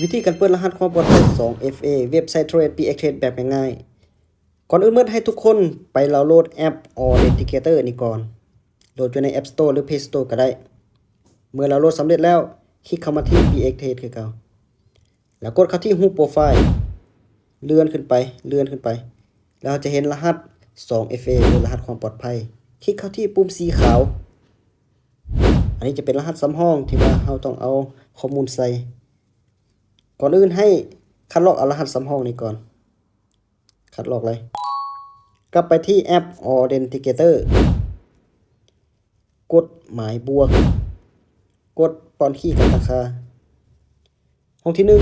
ວິທີການເປີດລະຫັດຄວາມປອດໄພ ສອງເອັຟເອ ເວັບໄຊ Trade BX Trade ແບບງ່າຍໆ. ກ່ອນອື່ນໝົດໃຫ້ທຸກຄົນໄປດາວໂຫຼດແອັບ Authenticator ນີ້ກ່ອນ. ໂຫຼດຢູ່ໃນ App Store ຫຼື Play Store ກໍໄດ້. ເມື່ອດາວໂຫຼດສຳເລັດແລ້ວ, ຄລິກເຂົ້າມາທີ່ BX Trade ຄືເກົ່າ. ແລ້ວກົດເຂົ້າທີ່ຮູບໂປຣໄຟລ໌, ເລື່ອນຂຶ້ນໄປ, ເລື່ອນຂຶ້ນໄປ, ແລ້ວເຮົາຈະເຫັນລະຫັດ ສອງເອັຟເອ ຫຼື ລະຫັດຄວາມປອດໄພ. ຄລິກເຂົ້າທີ່ປຸ່ມສີຂາວ. ອັນນີ້ຈະເປັນລະຫັດສຳຮອງທີ່ວ່າເຮົາຕ້ອງເອົາຂໍ້ມູນໃສ່. ກ່ອນອື່ນໃຫ້ຄັດລອກເອົາລະຫັດສຳຮອງນີ້ກ່ອນ. ຄັດລອກເລີຍ. ກັບໄປທີ່ແອັບ Authenticator. ກົດໝາຍບວກ. ກົດປ້ອນຄີກັນຕາຄາ. ຫ້ອງທີໜຶ່ງ,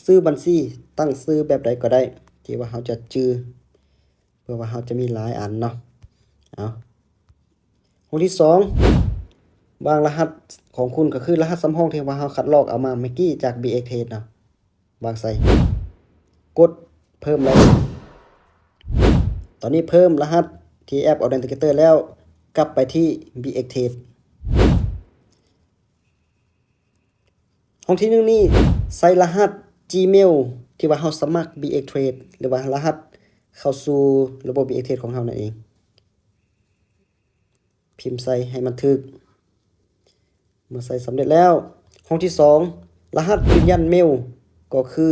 ຊື່ບັນຊີ, ຕັ້ງຊື່ແບບໃດກໍໄດ້ ທີ່ວ່າເຮົາຈະຈື່ ເພື່ອວ່າເຮົາຈະມີຫຼາຍອັນເນາະ. ເອົາ. ຫ້ອງທີສອງ, ວາງລະຫັດຂອງຄຸນ ກໍຄືລະຫັດສຳຮອງທີ່ວ່າເຮົາຄັດລອກເອົາມາເມື່ອກີ້ຈາກ BX Trade ເນາະ. ວາງໃສ່. ກົດເພີ່ມເລີຍ. ຕອນນີ້ເພີ່ມລະຫັດທີ່ແອັບ Authenticator ແລ້ວ, ກັບໄປທີ່ BX Trade. ຫ້ອງທີໜຶ່ງນີ້ ໃສ່ລະຫັດ Gmail ທີ່ວ່າເຮົາສະໝັກ BX Trade ຫຼືວ່າລະຫັດເຂົ້າສູ່ລະບົບ BX Trade ຂອງເຮົານັ້ນເອງ. ພິມໃສ່ໃຫ້ມັນຖືກ. ເມື່ອໃສ່ສຳເລັດແລ້ວ, ຫ້ອງທີສອງ, ລະຫັດຢືນຢັນເມວ ກໍຄື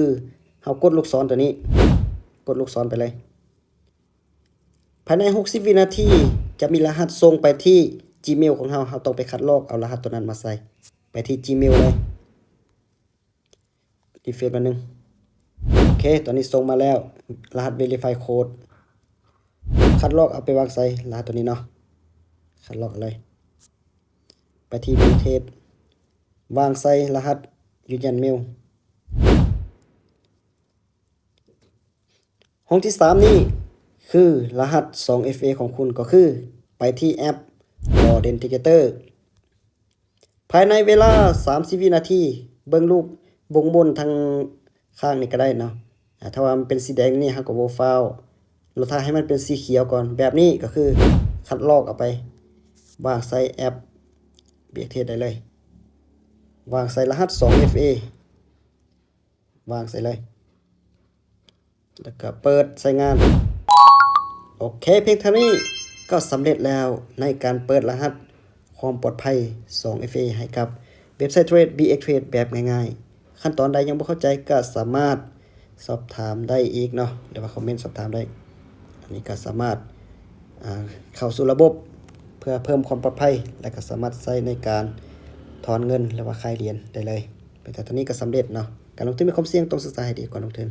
ເຮົາກົດລູກສອນຕົວນີ້, ກົດລູກສອນໄປເລີຍ. ພາຍໃນຫົກສິບວິນາທີ ຈະມີລະຫັດສົ່ງໄປທີ່ Gmail ຂອງເຮົາ, ເຮົາຕ້ອງໄປຄັດລອກເອົາລະຫັດຕົວນັ້ນມາໃສ່ ໄປທີ່ Gmail ເລີຍ. ຣີເຟຣຊບາດໜຶ່ງ. ໂອເຄ, ຕອນນີ້ສົ່ງມາແລ້ວ, ລະຫັດ Verify Code. ຄັດລອກເອົາໄປວາງໃສ່ລະຫັດຕົວນີ້ເນາະ, ຄັດລອກເອົາເລີຍ. ໄປທີ່ BX Trade, ວາງໃສ່ລະຫັດຢືນຢັນເມວ. ຫ້ອງທີສາມນີ້ຄືລະຫັດ ສອງເອັຟເອ ຂອງຄຸນ, ກໍຄືໄປທີ່ແອັບ Authenticator. ພາຍໃນເວລາສາມສິບວິນາທີ, ເບິ່ງລູກບົ່ງບົນທາງຂ້າງນີ້ກໍໄດ້ເນາະ. ອາ ຖ້າວ່າມັນເປັນສີແດງນີ້ ເຮົາກໍບໍ່ຟ້າວ, ລະຖ້າໃຫ້ມັນເປັນສີຂຽວກ່ອນ. ແບບນີ້ກໍຄືຄັດລອກເອົາໄປວາງໃສ່ແອັບ BX Trade ໄດ້ເລີຍ. ວາງໃສ່ລະຫັດ ສອງເອັຟເອ. ວາງໃສ່ເລີຍ ແລ້ວກໍເປີດໃຊ້ງານ. ໂອເຄ, ພຽງເທົ່ານີ້ກໍສຳເລັດແລ້ວໃນການເປີດລະຫັດຄວາມປອດໄພ ສອງເອັຟເອ ໃຫ້ກັບເວັບໄຊ Trade BX Trade ແບບງ່າຍໆ. ຂັ້ນຕອນໃດຍັງບໍ່ເຂົ້າໃຈກໍສາມາດສອບຖາມໄດ້ອີກເນາະ, ຫຼືວ່າຄອມເມັນສອບຖາມໄດ້. ອັນນີ້ກໍສາມາດ ອ່າ ເຂົ້າສູ່ລະບົບເພື່ອເພີ່ມຄວາມປອດໄພ ແລະ ກໍສາມາດໃຊ້ໃນການຖອນເງິນ ຫຼືວ່າຂາຍຫຼຽນໄດ້ເລີຍ. ເປັນເທົ່ານີ້ກໍສຳເລັດເນາະ, ການລົງທຶນມີຄວາມສ່ຽງ, ຕ້ອງສຶກສາໃຫ້ດີກ່ອນລົງທຶນ.